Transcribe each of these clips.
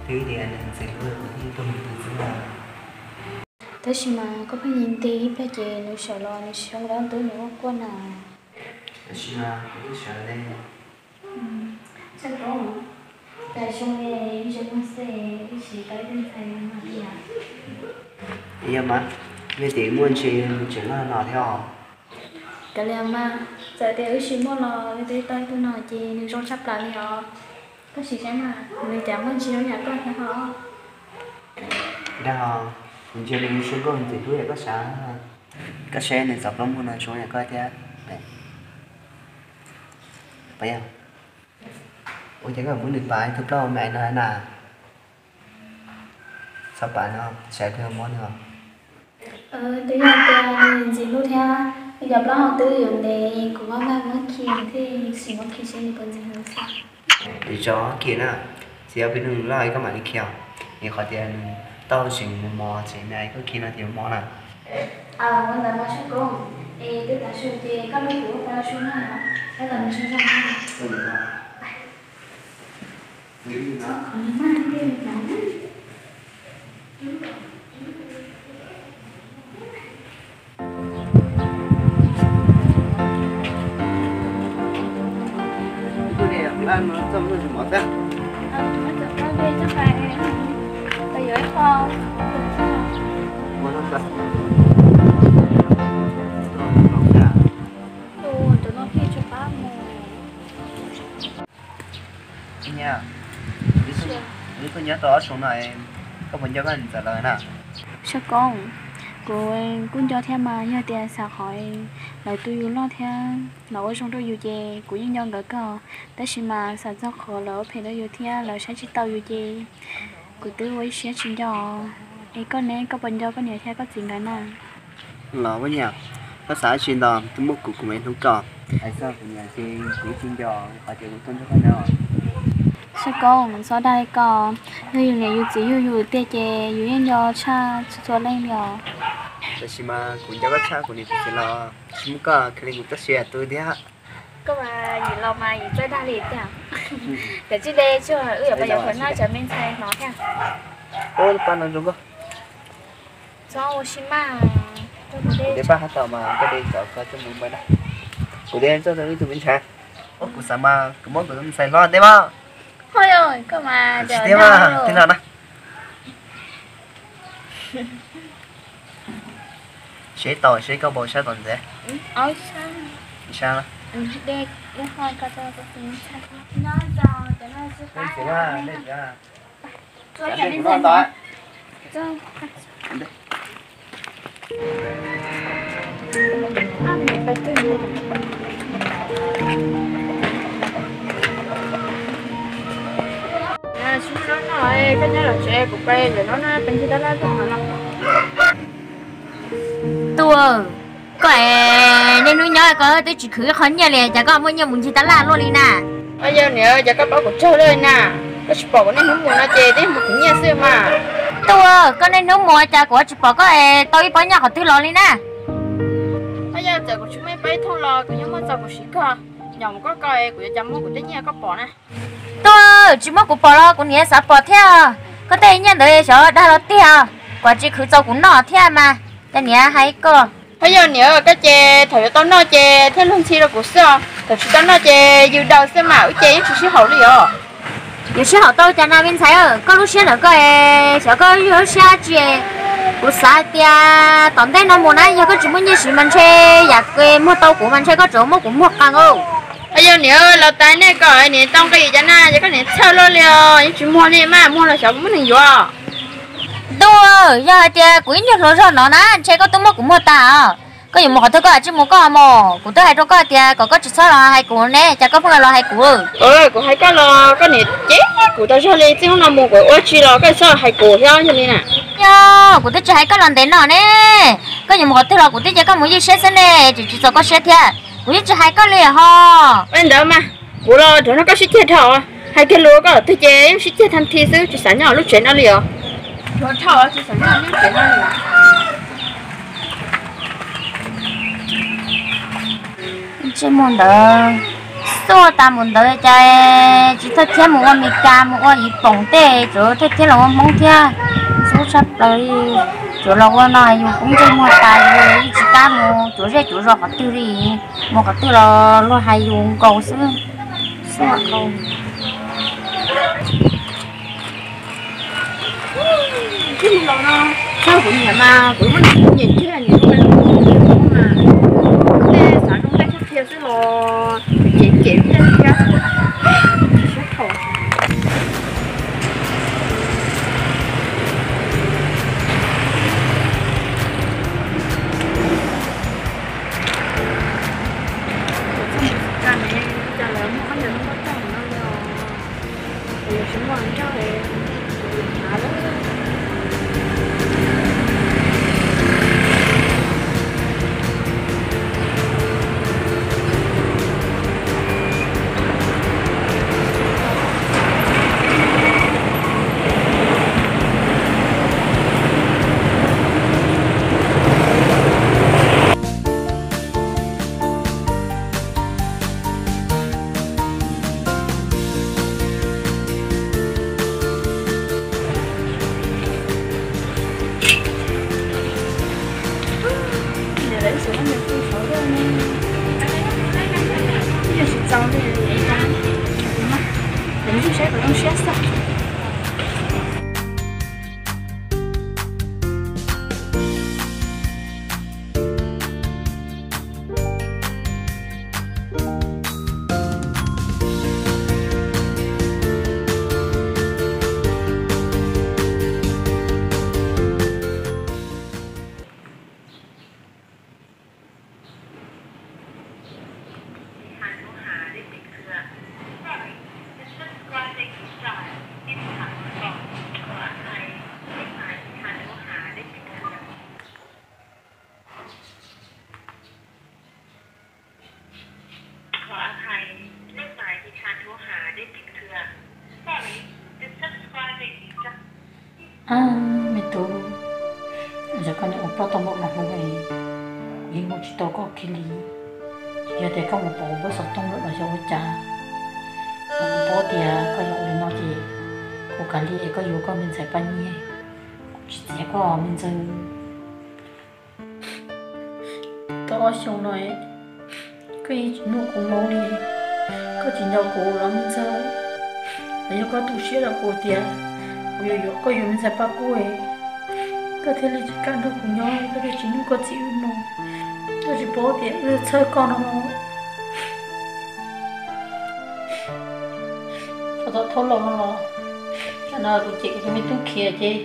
Twb tias nws ntxim hlub kuv thiaj tuaj mus tus xwb na. Tab sis mas koj pheej nyiag nti ib pliag ces nws sawv los nws tsis zoo li ob tug nws ua quaj na. Tab sis mas kuv twb sawv li. Txhob koob, cas zoo li ib zaug pheej xwb ib sim tau ib tug ntxhais no mas tiag. Yog mas, yog tias muaj ntsis nws tseem loj no thiab os. Kav liam mas, txawm tias wb tsis muaj los wb twb tau ib tug no ces nws zoo tshaj plaws li os. Koj sim saib mas nws cas muaj ntsis zoo yam koj thiab hos. Dag, kuv ntsia nws zoo nkauj ntxim hlub yam koj sav. Koj saib nws txoj plaub muag no zoo yam koj thiab. Pab yog, ua cas koj muab nws pab ib tug plaub me no na? Txhob pab no, saib kawg mob nws os. Twb yog tias nws ntxim hlub thiab, nws cov plaub hau twb yuav ntev, kuv maj maj muab khi thiaj sim muab khi seb nws puas ntxim hlub thiab. Tsis txhob khi na, txiv yog peb nug loj koj mam li khi os. Es qhov tias nws tau tseem mos mos tseem me koj khi no ces mob na. Ua ntawd mas Txhob Koob, es twb tav su ces koj lub kuv ua pa su na, tab tom nws zoo zoo na. Nyab, wb tuaj nyob tau ob xyoos no, koj puas nco koj niam ntxawm lawv na? Txhob Koob, kuv kuj nco thiab mas, yog tias xav qhov lawv tu yus loj thiab lawv ua zoo rau yus ces kuv yeej nco nkawd kawg, tab sis mas xav txog qhov lawv ua phem rau yus thiab lawv saib tsis taus yus ces kuv twb ua ib siab tsis nco. Es koj ne, koj puas nco koj niam thiab koj txiv nkawd na? Los Vaj Nyiaj, koj xav tsis ntau, twb muab kuv kuv me hnub koj. Hais txog kuv niam ces kuv tsis nco, qhov tias kuv tuaj nrog koj nyob. Txhob Koob, txhob dag li ko, yog yus niam yus txiv yug yus tiag ces yus yeej nco tshaj txhua txhua leej li os. Tab sis mas kuv nco koj tshaj kuv niam kuv txiv los tsis muaj koj khwv li kuv txoj sia tu thiab. Koj mas yim los mas yim txawj dag li tiag. Cov tsis de tsuag wb yuav pas yuav qhuav noj cov me ntxhais hnov thiab. Ua pab no zoo nkauj. Txhob ua si maj. Kuv de paj hab tau mas koj de cov koj coj mus npaj na. Kuv de txoj rau wb tus me ntxhais. Kuv xav mas kuv muab kuv tus me ntxhais hlob de mas. Koj mas tsis tiag mas twb no na. Seb tau seb koj npau sab tom ntxev. Sab. Tsis muaj no no, koj nyob lawm tsev kuv pais lawm no na, peb ncig tab laj tag no. Tub, koj es niaj hnub nyob koj twb tsis khwv ib qho nyiaj li, cas koj muaj nyiaj mus ncig tab laj luaj li na? Yog niam, cas koj paub kuv tsaug luaj li na? Koj tsis pom kuv niaj hnub mus no ces twb mus khwv nyiaj xwb mas. Tub, koj niaj hnub mus cas kuv tsis pom koj es tau ib pob nyiaj qhov twg los li na? Yog txawm kuv tsis muaj ib pob ib thooj los kuv yeej muaj txaus kuv siv koj, nyom mus koj ko kuv yuav cas muab kuv tej nyiaj koj pom na. Tub, tsis muab kuv pom los kuv niam xav pom thiab. Koj tej nyiaj ntawd xyov dag los tiag, kuv tsis khwv txaus kuv noj thiab mas. Cas niam hais koj. Hos yog niam, koj ces thaum yuav tau noj ces thiaj luag ntxhi rau kuv xwb os, thaum tsis tau noj ces yws daws xwb mas, wb ces yeej tsis sib haum li os. Yuav sib haum tau cas na me ntxhais, koj lub siab ntawm koj es xyov koj yog lub siab dab tsi. Kuv xav tias tom ntej no mus na yog koj tsis muaj nyiaj siv mas ntshe yam muag tau kuv mas ntshe koj tseem muab kuv muag qees os. Hos yog niam, los tas nej kom niam tau nqi cas na, yog koj niam txhawj luaj li os, yeej tsis muag li mas, muag los xyov muab neeg yuav. Tub, yog hais tias kuv ib nyuag hluas zog no na ntshe koj twb muab kuv muag tas os. Koj yuav mus qhov twg koj hais tsis mus koj mus, kuv twb hais rau koj tias kom koj tsis txhob los hais kuv ne, cas koj pheej los hais kuv. Kuv hais koj los koj niam cem kuv tas zog li, txij hnub no mus kuv ua tsi los koj txhob hais kuv thiab yog li na. Yog kuv twb tsis hais koj los ntev no ne, koj yuav mus qhov twg los kuv twb cia koj mus ywj siab xwb ne, tseem tsis txaus koj siab thiab, kuv yeej tsis hais koj li ho. Ua li ntawd mas, kuv los rov nrog koj sib ceg dhau, hais kiag lus koj los twg ces yeej sib ceg thaj thi xwb, tsis xav nyob lub tsev no li os. Dhau tsis xav nyob lub tsev no li. Ntsej muag ntawd Xub ua tas mus ntawd cas tsis thawj thiab mus ua Mes Kas mus ua Yiv Poom tej, tsuav thawj thiab los ua Hmoob thiab. Xub tshaj plaws li, tsuav los ua no yus kub ntsej muag tas, yus yeej tsis kam mus cuav zej cuav zos qhov twg li, mus qhov twg los luag hais yus nkaus xwb. Xub ua Txog kuv niam mas kuv muaj niam thiab niam lub mas, tej xav zoo tej qhia qhia xwb los cem cem thiab thiab. Siab thaum Me tub, koj niam ua plaub tau npaum no hmo, kuv yeej hu tsis tau koj kiag li. Yog tias koj mus pom kuv lub xov tooj lawm los yog ua cas, kuv paub tias koj yuav ua li no ces kuv kav liam koj yuav koj me ntxhais Paj Nyiaj, kuv tsis txiav koj me ntxhais. Tau ob xyoos no koj yeej tsis nug kuv hmoo li. Koj tsis nco kuv los me ntxhais, los yog koj tu siab rau kuv tias kuv yuav yuav koj yuav me ntxhais Paj Kub, koj thiaj li tsis kam nrog kuv nyob, koj thiaj tsis nug koj txiv wb hmoo. Koj tsis paub tias wb txhawj koj no los. Thaum thaum los no los, no kuv cem kuv tus me tub khiav ces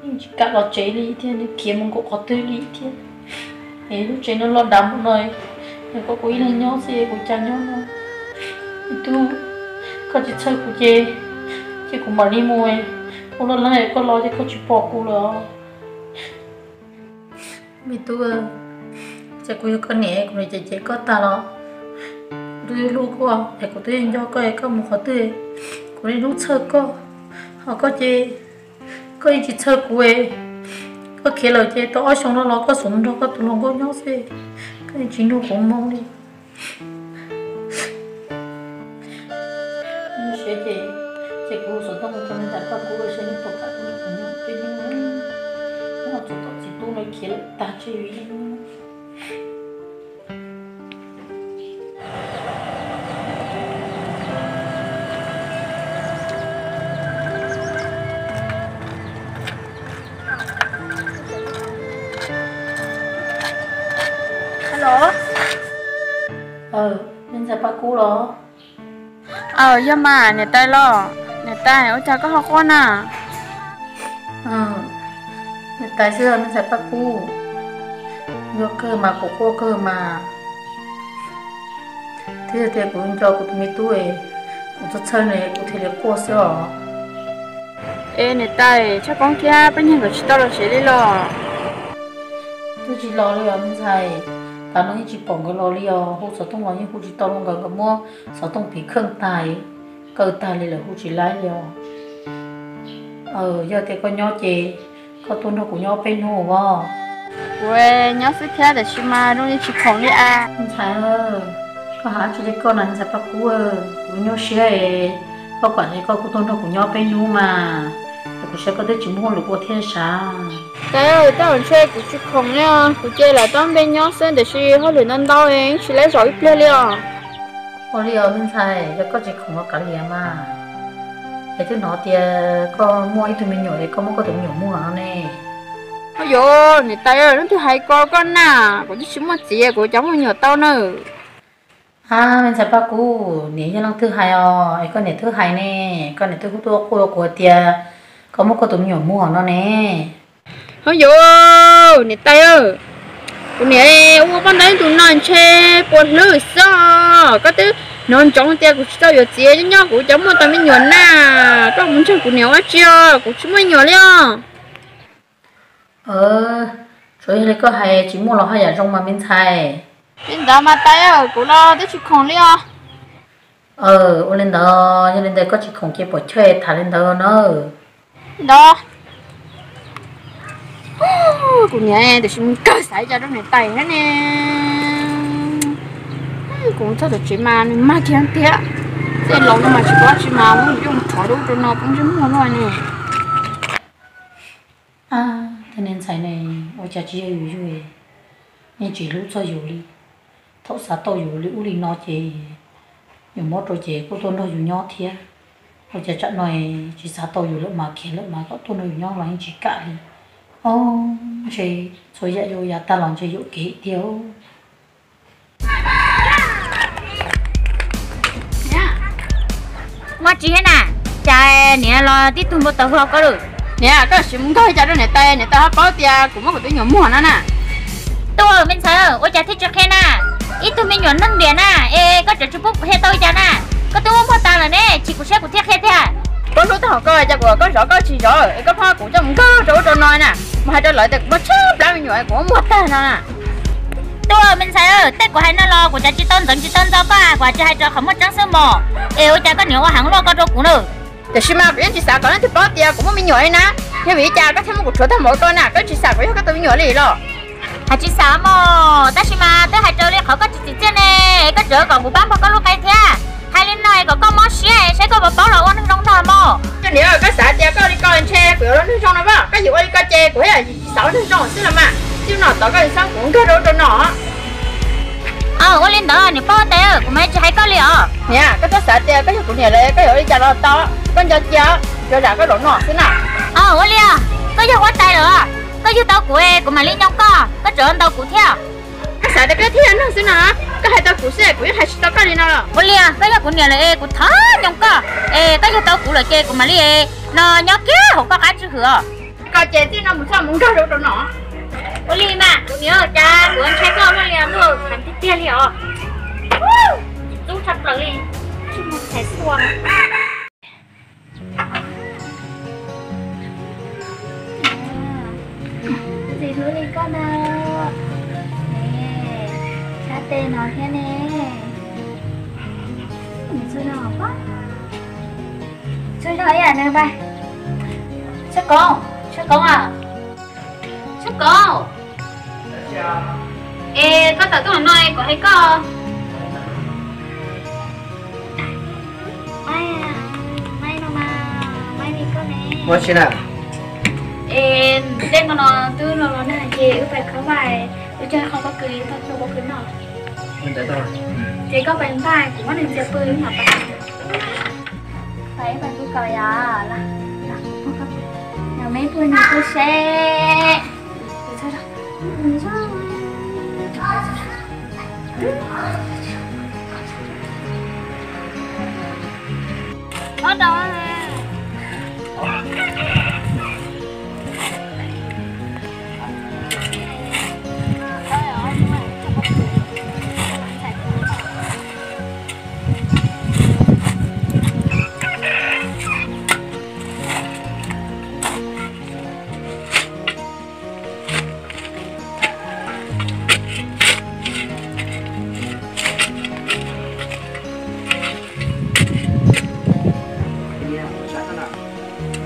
yeej tsis kam los tsev li thiab, nws khiav mus nkaum qhov twg li thiab. Es lub tsev no los dav mus no, nws kom kuv ib leeg nyob xwb kuv cas nyob no. Me tub, koj tsis txhawj kuv ces, ces kuv mam li mus ua loj leeb, koj los ces koj tsis pom kuv lawm. Me tub, txawm kuv yog koj niam kuv niam cem cem koj tag los, kuv twb hlub koj es kuv twb nco koj es koj mus qhov twg kuv yeej hlub txhawj koj. Ho koj ces koj yeej tsis txhawj kuv. Koj khiav lawm ces tau ob xyoos no los koj tsuas nrog koj tus hluas nkauj nyob xwb, koj yeej tsis nug kuv hmoo li. Lub siab ces, ces kuv hu xov tooj mus rau me ntxhais Paj Kub saib nws puas kam nrog kuv nyob peb hnub. Hnub no txog tom txiv tub no khiav lawm tag tsis vim li. Hello. Me ntxhais Paj Kub los? Aw, yog mas niam tais los? Niam tais, ua cas koj ho quaj na? Niam tais xwb, me ntxhais Paj Kub. Yog kawg mas kuv quaj kawg mas. Twb yog tias kuv nco kuv tus me tub, kuv txhawj txhawj nws kuv thiaj li quaj xwb os. Es niam tais, Tshaj Koob thiab Paj Nyiag nkawd tsis tau los tsev li los? Twb tsis los li os me ntxhais. Tav no yeej tsis pom nkawd los li os, hu xov tooj los yeej hu tsis tau li, nkawd nkawd muab xov tooj phiv kheej tag, kaw tag li lawm hu tsis laib li os. Yog tias koj nyob ces koj tuaj nrog kuv nyob peb hnub os. Kuv nyob xwb thiab, tab sis mas zoo li tsis khoom li as. Ntxhais, Koj hais tsis li koj na ntxhais Paj Kub, kuv nyuaj siab es koj kam es koj kuj tuaj nrog kuv nyob peb hnub mas, es kuv saib koj twb tsis muaj hauj lwm ua thiab sav. Tais, tej zaum ntshe kuv tsis khoom li os, kuv ces lam tau npe nyob xwb tiam sis hauj lwm ntau ntau tsis lab zom ib pliag li os. Ua li os me ntxhais, yog koj tsis khoom los kav liam mas, es twb hnov tias koj muaj ib tug me nyuam es koj muab koj tus me nyuam muag no ne. Ua yuav niam tais, leej twg hais ko koj na, kuv twb tsis muaj txiv kuv cov muaj me nyuam tau na. A, me ntxhais Paj Kub, niam yog leej twg hais os, es koj niam twb hais ne, koj niam twb hu tuaj quaj rau kuv tias koj muab koj tus me nyuam muag no ne. Hauj yuav, niam tais, kuv niam ua poj ntawd tus no ntshe puas hlwb xwb, koj twb hnov ntsoov tias kuv tsis tau yuav txiv nyob nyob kuv cov muaj tau me nyuam na, koj mus ntseeg kuv niam ua tsi os, kuv tsis muaj me nyuam li os. Tsuav yog li koj hais tsis muaj los haj yam zoo mas me ntxhais. Li ntawd mas tais, kuv los twb tsis khoom li os. Ua li ntawd, yog li ntawd koj tsis khoom ces pom chaw tham li ntawd na. Ntawd, kuv niam tiam sis mus kawg xav cas rau niam tais thiab ne. Kuv txog tam tsev mas nws mag kiag tiag. Tej laus no mas tsis paub tsi mas muab yus coj mus rhuav rau ub rau no poob ntsej muag luaj ne. Tej niag ntxhais ne, ua cas tsis yog yus yug, yeej tsis hlub txog yus li. Thaum xav tau yus li ub li no ces yus muab rau ces kuj tuaj nrog yus nyob thiab. Ua cas tsam no tsis xav tau yus lawm mas khiav lawm mas kom tuaj nrog yus nyob los yeej tsis kam li. Ob, ntshe txhua yam yuav yav tag los ntshe yuam kev tiag. Muaj tsis thiab na, cas niam los tib tug npau taws hlo koj lawm. Niam, koj sim mus nkag cas rau niam tais, niam tais ho paub tias kuv muab kuv tus me nyuam muag no na. Tuaj me ntxhais, ua cas thiaj tsis qhia na? Ib tug me nyuam neeg diam na, es koj tseem tsis pub kuv qhia tau li cas na? Koj twb muab muag tas lawm ne, chim kuv siab kuv thiaj qhia tiag. Koj hlub tag hauv koj cas kuv kom koj zov koj tsis zov, es koj pheej kuv coj mus nkag rau ub rau no na. Mus hais rau lawv tias kuv muaj tsib plab me nyuam kuv muab muag tag no na. Tuaj me ntxhais, tej kuv hais no los kuv cas tsis tau ntxeev tsis tau ntxo koj, kuv tsis hais rau qhov muaj tseeb xwb mog. Es ua cas koj niam ua heev luaj koj rau kuv na? Tiam sis mas kuv yeej tsis xav kom leej twg paub tias kuv muaj me nyuam li na. Yog vim li cas koj thiaj muab kuv rhuav tag npaum ko na? Koj tsis xav kuv yog koj tus me nyuam li los? Hais tsis xav mog, tab sis mas twb hais rau li qhov koj tsis tsim txiaj ne, koj tseem kom kuv pab npog koj lub qe thiab. Hais li no es kom koj mob siab saib koj puas paub los ua neeg zoo ntag mog. Koj niam, koj xav tias koj ua li ko ntshe kuv yuav ua neeg zoo no mas, koj yuav ua li ko ces kuv thiaj tsis xav ua neeg zoo xwb los mas. Txij no tod koj tsis txhob kuv nkag rau ub rau no. Ua li ntawd niam pog tais, kuv mas tsis hais koj li os. Niam, koj txhob xav tias koj yog kuv niam lawm koj yuav ua li cas los tau, koj nco cia, tsuas zam koj zaum no xwb na. Ua li os, koj yog huab tais lawm, koj yug tau kuv, kuv mam li nyoo koj, koj tseem ntaus kuv thiab. Koj xav tias koj thiaj yog neeg xwb no, koj hais tau kuv xwb kuv yeej hais tsis tau koj li no. Ua li os, koj yog kuv niam lawm es kuv thov nyoo koj, es koj yug tau kuv lawm ces kuv mam li no nyob kiag hauv koj qab tswj hwm os. Koj ces txij no mus txhob mus nkag rau ub rau no. Ua li mas kuv niam, cas kuv ntshai koj muaj li luaj khav tiag tiag li os. Txub tshaj plaws li, tsis muaj txhais xua. Ntxim hlub li koj na. Sab tes no thiab ne. Txhob zog ib yam nws pais. Tshaj Koob, Tshaj Koob a, Tshaj Koob. Es koj tawm tuaj no es kuv hais koj. Maiv no mas, Maiv li koj ne. Muaj tsi na? Es tej no no twb los los nag ces wb pais khawb vaj, wb cog qhov pob kws, tau cog pob kws noj. Ces koj pais npaj kuv muab neeg ntxias pw no pais. Pais pais pw kom yom. Yog me pw nws pw seb.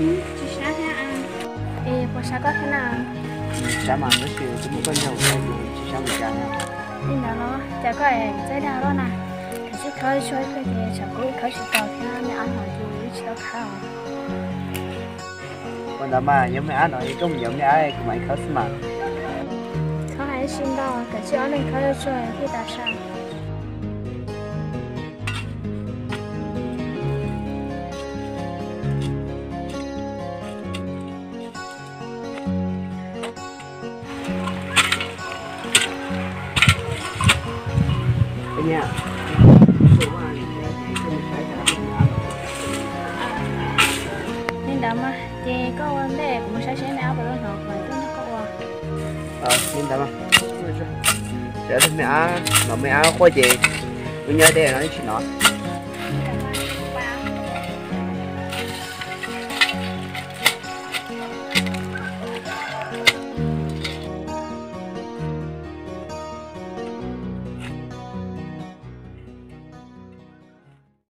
Tsis sab thiab. Es puas sab koj thiab na? Sab mas tab sis twb muaj koj ncaug, tsis sab mus cas na. Li ntawd los cas koj es txawj dag loj na. Koj tsuag ib pliag ces tsam kuv khawb tsis tau thiab, me ab no ces wb tsis tau khawb. Ua ntawd mas yog me ab no yog koj mus yuav me ab kuv mam khawb xwb mas. Txhob hais dab tsi ntau, kav tsij ob leeg khawb tsuag thiaj tas sa. Li ntawd mas ces koj ua ntej, kuv mus saib seb me ab puas tau hnov, kuv mam tuaj nrog koj ua. Li ntawd mas, tsam me ab, hnov me ab quaj ces kuv nyob deb no tsis hnov.